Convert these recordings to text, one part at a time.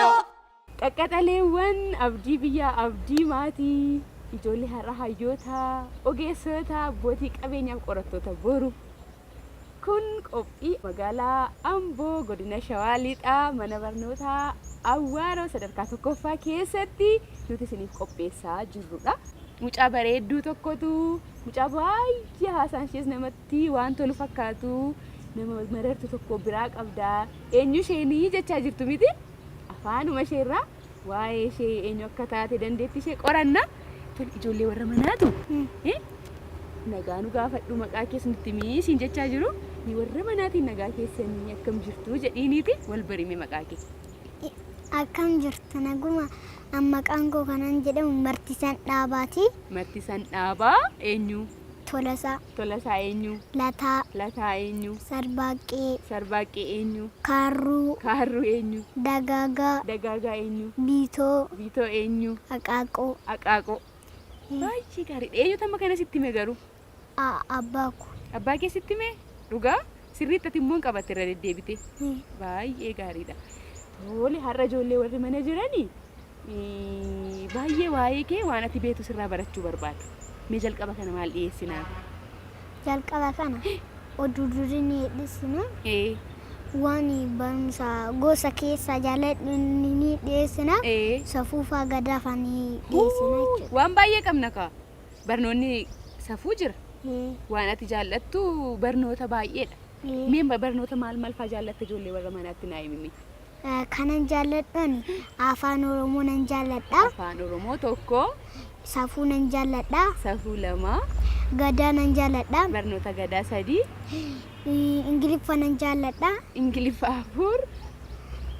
Waariyoo! Qaqqaxaleewwan abdii biyyaa, abdii maatii, ijoollee har'a hayyoota, ogeessota, abbootii qabeenyaaf qorattoota boru. Kun qophii magaalaa Amboo godina Shawaa Lixaa mana barnootaa Awwaaroo sadarkaa tokkoffaa keessatti nuti isiniif qopheessaa jirrudha. Mucaa bareedduu tokkotu, mucaa baay'ee haasaan ishees namatti waan tolu fakkaatu, nama marartu tokko biraa qabda. Eenyu isheenii jechaa jirtu miti? Afaanuma isheerraa waa'ee ishee eenyu akka taate dandeettii ishee qoranna. Tole, ijoollee warra manaatu nagaa nu gaafadhu, maqaa kees nutti himii siin jechaa jiru. Ni warra manaatiin nagaa keessanii akkam jirtu jedhiiniiti wal barime maqaa kee. Akkam jirtu, naguma? An maqaan koo kanan jedhamu Martisan Dhaabaati. Martisan Dhaabaa eenyu? Tolasaa. Tolasaa eenyu? Lataa. Lataa eenyu? Sarbaaqqee. Sarbaaqqee eenyu? Kaarruu. Kaarruu eenyu? Dagaagaa. Dagaagaa eenyu? Biitoo. Biitoo eenyu? Aqaaqoo. Aqaaqoo. Baay'ee gaariidha. Eenyutu amma kana sitti hime garuu? Abbaa koo. Abbaa kee sitti hime? Dhugaa? Sirriitti ati immoo hin qabatte irra deddeebite. Baay'ee gaariidha. Tole, har'a ijoollee warri mana jiranii baay'ee waa'ee kee waan ati beektu sirraa barachuu barbaadu. Mee jalqaba kana maal dhiyeessinaa? Jalqaba kana oduu durii ni dhiyeessina. Waan barumsa gosa keessaa jaalladhu ni dhiyeessina. Safuufaa gadaafaa ni dhiyeessina jechuudha. Waan baay'ee qabna kaa. Barnoonni safuu jira. Waan ati jaallattu barnoota baay'eedha. Mee barnoota maal maal faa jaallatta ijoollee warra manaatti naa himi. Kanan jaalladhu Afaan Oromoo nan jaalladha. Afaan Oromoo tokko. Safuu nan jaalladha. Safuu lama. Gadaa nan jaalladha. Barnoota gadaa sadii. Ingiliffa nan jaalladha. Ingiliffa afur.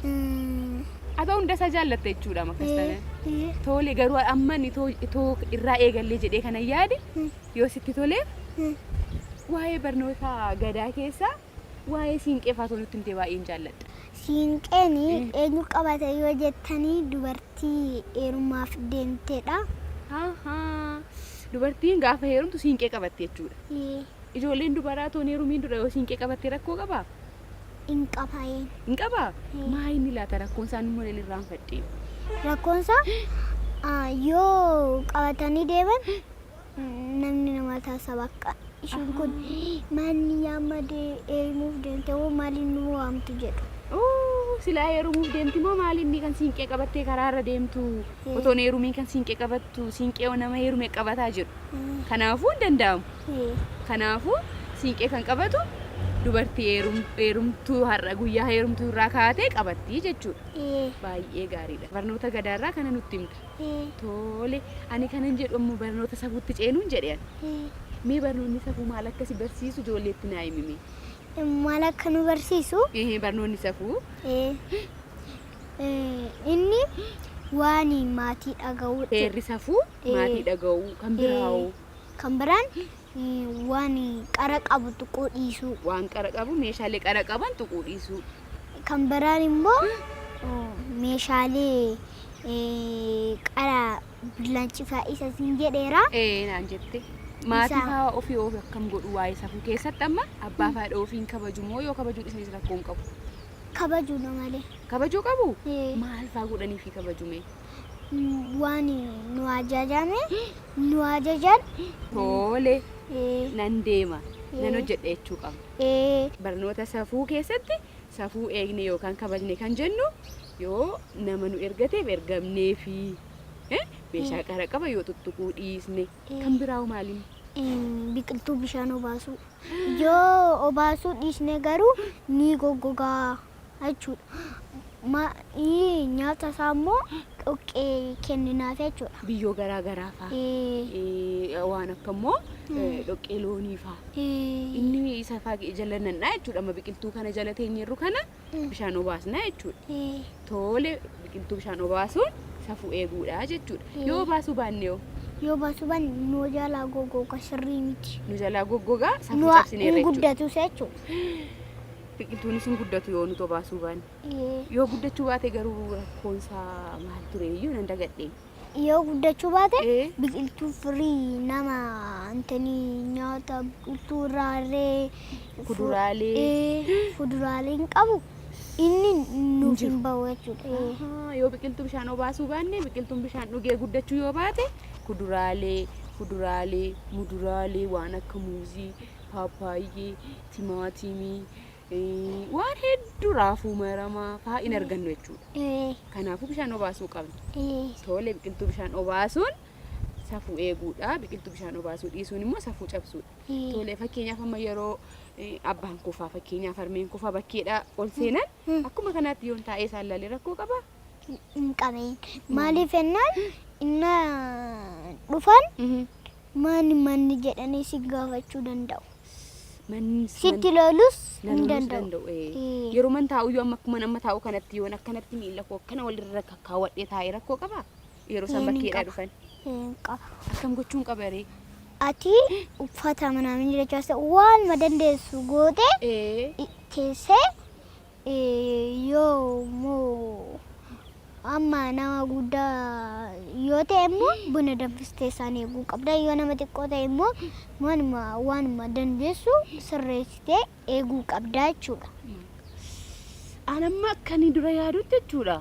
Haa ta'u, hunda isaa jaallatta jechuudha akkas taanaan. Tole, garuu amma inni itoo irraa eegallee jedhee kana yaade yoo sitti toleef waa'ee barnoota gadaa keessaa waa'ee siinqee fa'aa nutti himtee baay'een jaalladha. Siinqeen eenyu qabata yoo jettanii, dubartii heerumaaf deemtedha. Dubartiin gaafa heerumtu siinqee qabatti jechuudha. Ijoolleen dubaraa toon heerumiin dura yoo siinqee qabatte rakkoo qabaa? Hin qabaayeen. Hin qabaa? Maa inni laata rakkoon isaan immoo nan irraanfadhe. Rakkoonsaa yoo qabatanii deeman namni nama taasisa, bakka ishiin kun manni yaammadee heerumuuf deemte moo maaliin nu waamtu jedhu. Silaa heerumuuf deemti moo maali inni kan siinqee qabattee karaarra deemtu? Otoo hin heerumiin kan siinqee qabattu, siinqee nama heerume qabataa jedhu. Kanaafuu hin danda'amu. Kanaafuu siinqee kan qabatu dubartii heerumtuu har'a guyyaa heerumtuu irraa kaatee qabatti jechuudha. Baay'ee gaariidha. Barnoota gadaarraa kana nutti himta. Tole, ani kanan jedhu ammoo barnoota safuutti ceenuun jedhe ani. Mee barnoonni safuu maal akkasi barsiisu ijoolleetti naa himime. Maal akka nu barsiisu? Barnoonni safuu. Inni waan maatii dhaga'uu. Seerri safuu maatii dhaga'uu, kan biraawoo? Kan biraan waan qara qabu tuquu dhiisuu. Waan qara qabu, meeshaalee qara qaban tuquu dhiisuu. Kan biraan immoo meeshaalee qara billancifaa isa siin jedheera. Naan jette. Maatii faa ofii ofii akkam godhu waa'ee safuu keessatti? Amma abbaa fi haadha ofiin kabaju moo yoo kabajuu dhisanis rakkoo hin qabu? Kabajuudha malee. Kabajuu qabu? Maal faa godhanii fi kabajume? Waan nu ajajame nu ajajan. Tole, nan deema, nan hojjedha jechuu qabna. Barnoota safuu keessatti safuu eegne yookaan kabajne kan jennu yoo nama nu ergateef ergamnee fi meeshaa qara qaba yoo tuttuquu dhiisne. Kan biraa maaliin? Biqiltuu bishaan obaasuu. Yoo obaasuu dhiisne garuu ni goggogaa jechuudha. Nyaata isaa immoo dhoqqee kenninaaf jechuudha. Biyyoo garaa garaa faa. Waan akka immoo dhoqqee loonii faa. Inni isa faa jala nannaa jechuudha. Amma biqiltuu kana jala teenyerru kana bishaan obaasnaa jechuudha. Tole, biqiltuu bishaan obaasuun safuu eeguudha jechuudha. Yoo obaasuu baanne hoo? Yoo baasuu baanne nu jalaa goggoga, sirrii miti. Nu jalaa goggogaa, safuu cabsineerra hin jechuudha. Guddatus jechuudha. Biqiltuunis hin guddatu yoo nuti obaasuu baanne. Yoo guddachuu baate garuu rakkoonsaa maal ture iyyuu nan dagadhe. Yoo guddachuu baate biqiltuu firii nama antanii nyaata biqiltuu irraa illee Kuduraalee. Fuduraalee hin qabu. Inni nuuf jiru. Hin bahu jechuudha. Ahaa, yoo biqiltuu bishaan obaasuu baanne, biqiltuun bishaan dhugee guddachuu yoo baate, kuduraalee, fuduraalee, muduraalee waan akka muuzii, paappaayyee, timaatimii, waan hedduu, raafuu maramaa fa'aa hin argannu jechuudha. Kanaafuu bishaan obaasuu qabna. Tole, biqiltuu bishaan obaasuun safuu eeguudha. Biqiltuu bishaan obaasuu dhiisuun immoo safuu cabsuudha. Tole, fakkeenyaaf amma yeroo abbaan kofaa, fakkeenyaaf harmeen kofaa bakkeedhaa ol seenan, akkuma kanaatti yoon taa'ee isaan ilaalee rakkoo qabaa? Hin qabeen. Maaliif jennaan inna dhufan manni manni jedhanii si gaafachuu danda'u. Manni Sitti lolus na hin lolus danda'u. Danda'u. Yeroo man taa'u iyyuu amma akkuma amma taa'u kanatti yoon akkanatti miila koo akkana walirra kakkaawwadhee taa'ee rakkoo qabaa? Yeroo isaan Hin bakkeedhaa qaba. dhufan. Hin qaba. Akkam gochuun qaba ree? Ati uffata manaamin jecha waanuma dandeessu goote teessee, yoo immoo amma nama guddaa yoo ta'e immoo buna danfistee isaan eeguu qabda. Yoo nama xiqqoo ta'e immoo waanuma dandeessu sirreessitee eeguu qabda jechuudha. An amma akka inni dura yaadutti jechuudha.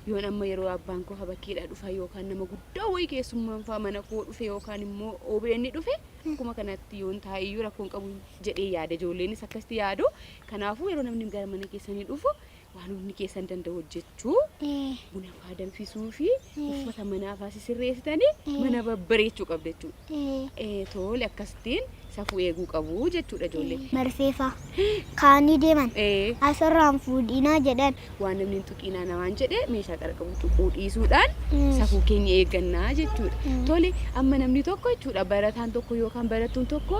Yoon amma yeroo abbaan koo bakkeedhaa dhufa yookaan nama guddaa wayii keessummaan fa'aa mana koo dhufe yookaan immoo OBN dhufe, akkuma kanatti yoon taa'eyyuu rakkoon qabu jedhee yaada. Ijoolleenis akkasitti yaadu. Kanaafuu yeroo namni gara mana keessanii dhufu waan humni keessan danda'u hojjechuu, buna fa'aa danfisuu fi uffata manaa fa'aa sirreessitanii mana babbareechuu qabda jechuudha. Tole, akkasittiin safuu eeguu qabu jechuudha ijoolleen. Marfee fa'a kaanii deeman asirraan fuudhinaa jedhan. Waan namni hin tuqinaa namaan jedhe meeshaa qara qabu tuquu dhiisuudhaan safuu keenya eeggannaa jechuudha. Tole, amma namni tokko jechuudha, barataan tokko yookaan barattuun tokko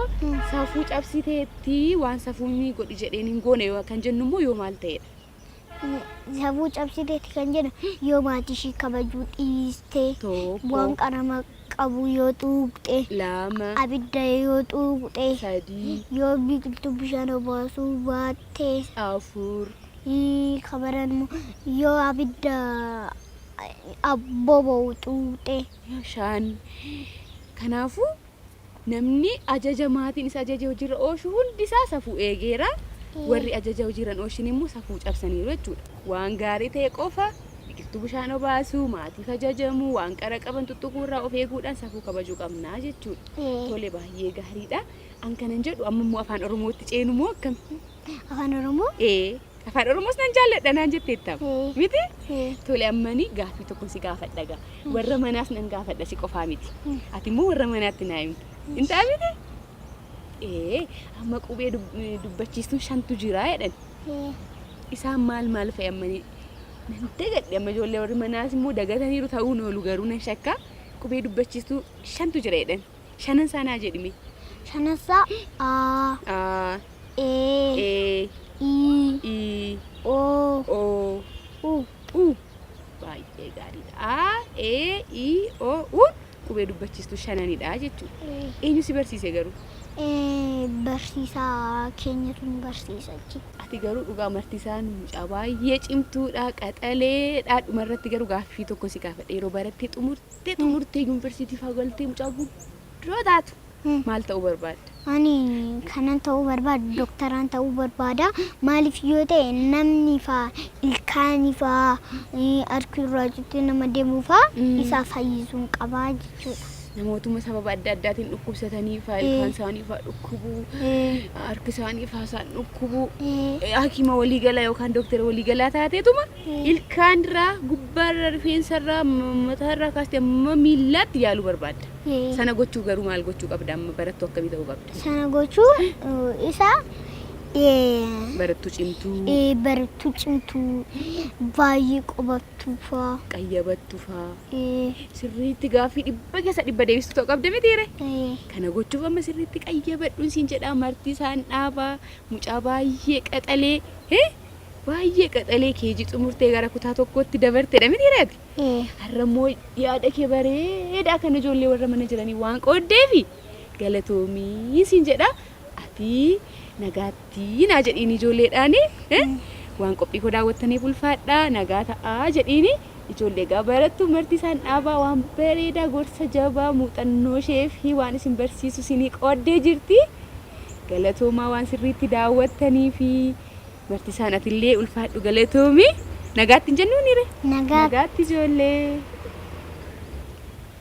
safuu cabsiteetti, waan safuun godhi jedheen hin goone yoo kan jennu immoo yoo maal ta'edha? Safuu cabsiteetti kan jedhu yoo maatii ishii kabajuu dhiiste, Tokko. waan qarama qabu yoo xuuqxe, Lama. abidda yoo xuuqxe, Sadii. yoo biqiltuu bishaan obaasuu baatte, Afur. Kabaran immoo yoo abidda boba'u xuuqxe. Shan. Kanaafuu namni ajaja maatiin isa ajaja hojiirra oolchu hundi isaa safuu eegeera. Warri ajaja hojiirra hin oolchin immoo safuu cabsaniiru jechuudha. Waan gaarii ta'e qofa, biqiltuu bishaan obaasuu, maatiif ajajamuu, waan qara qaban tuttuquu irraa of eeguudhaan safuu kabajuu qabnaa jechuudha. Tole, baay'ee gaariidha. An kanan jedhu amma immoo afaan Oromootti ceenu moo akkam? Afaan Oromoo. Ee, afaan Oromoos nan jaalladha naan jetteetta. Miti? Ee. Tole, ammani gaaffii tokko si gaafadha gaa. Warra manaas nan gaafadha, si qofaa miti. Ati immoo warra manaatti naa himta. Hin ta'a miti? Ee, amma qubee dubbachiistuun shantu jira jedhan. Isaan maal maal fa'i ammani? Nan dagadhe, amma ijoollee warri manaas immoo dagataniiru ta'uun oolu, garuu nan shakka. Qubee dubbachiistuu shantu jira jedhan. Shanan isaanaa jedhime. Shanaffaa A, A, E, E, I, I, O, O, U. U. Baay'ee gaariidha. A, E, I, O, U qubee dubbachiistuu shananidha jechuudha. Eenyu si barsiise garuu? Barsiisaa keenyatu nu barsiisa jechuudha. Ati garuu dhugaa martisaan mucaa baay'ee cimtuudha, qaxaleedha. Dhumarratti garuu gaaffii tokko si gaafadha. Yeroo barattee xumurtee xumurtee yuunivarsiitii fa'aa galtee mucaa guddoo taatu maal ta'uu barbaadda? Ani kanan ta'uu barbaadu dooktaraan ta'uu barbaada. Maaliif yoo ta'e namni faa ilkaanii faa harki irraa cittee nama deemuu faa isaa fayyisuun qabaa jechuudha. Namootuma sababa adda addaatiin dhukkubsatanii fa'aa, ilkaan isaanii fa'aa dhukkubuu, harki isaanii fa'aa isaan dhukkubuu, hakima waliigalaa yookaan dooktara waliigalaa taateetuma ilkaan irraa, gubbaarraa, rifeensarraa, mataarraa kaastee amma miillaatti yaaluu barbaadda. Sana gochuu garuu maal gochuu qabda? Amma barattuu akkamii ta'uu qabda? Sana gochuu isa Barattuu cimtuu, barattuu cimtuu, baay'ee qobattuu faa. Qayyabattuu fa'aa. Sirriitti gaaffii 100% deebistuu ta'uu qabda mitiire? Kana gochuuf amma sirriitti qayyabadhuun siin jedhaa. Marti isaan dhaabaa mucaa baay'ee qaxalee, baay'ee qaxalee keejii xumurtee gara kutaa tokkotti dabarteedha mitiire ati? Har'a immoo yaada kee bareedaa kan ijoollee warra mana jiranii waan qooddeefi galatoomii siin jedha. Ati nagaatti naa jedhiin ijoolleedhaani. Waan qophii koo daawwattaniif ulfaadhaa, nagaa ta'aa jedhiini. Ijoollee egaa barattuu marti isaan dhaabaa waan bareedaa, gorsa jabaa, muuxannoo ishee fi waan isin barsiisu isinii qooddee jirti. Galatoomaa waan sirriitti daawwattanii fi Barsiisaan atillee ulfaadhu galatoomi. Nagaatti hin jennuuni ree? Nagaa. Nagaatti ijoollee.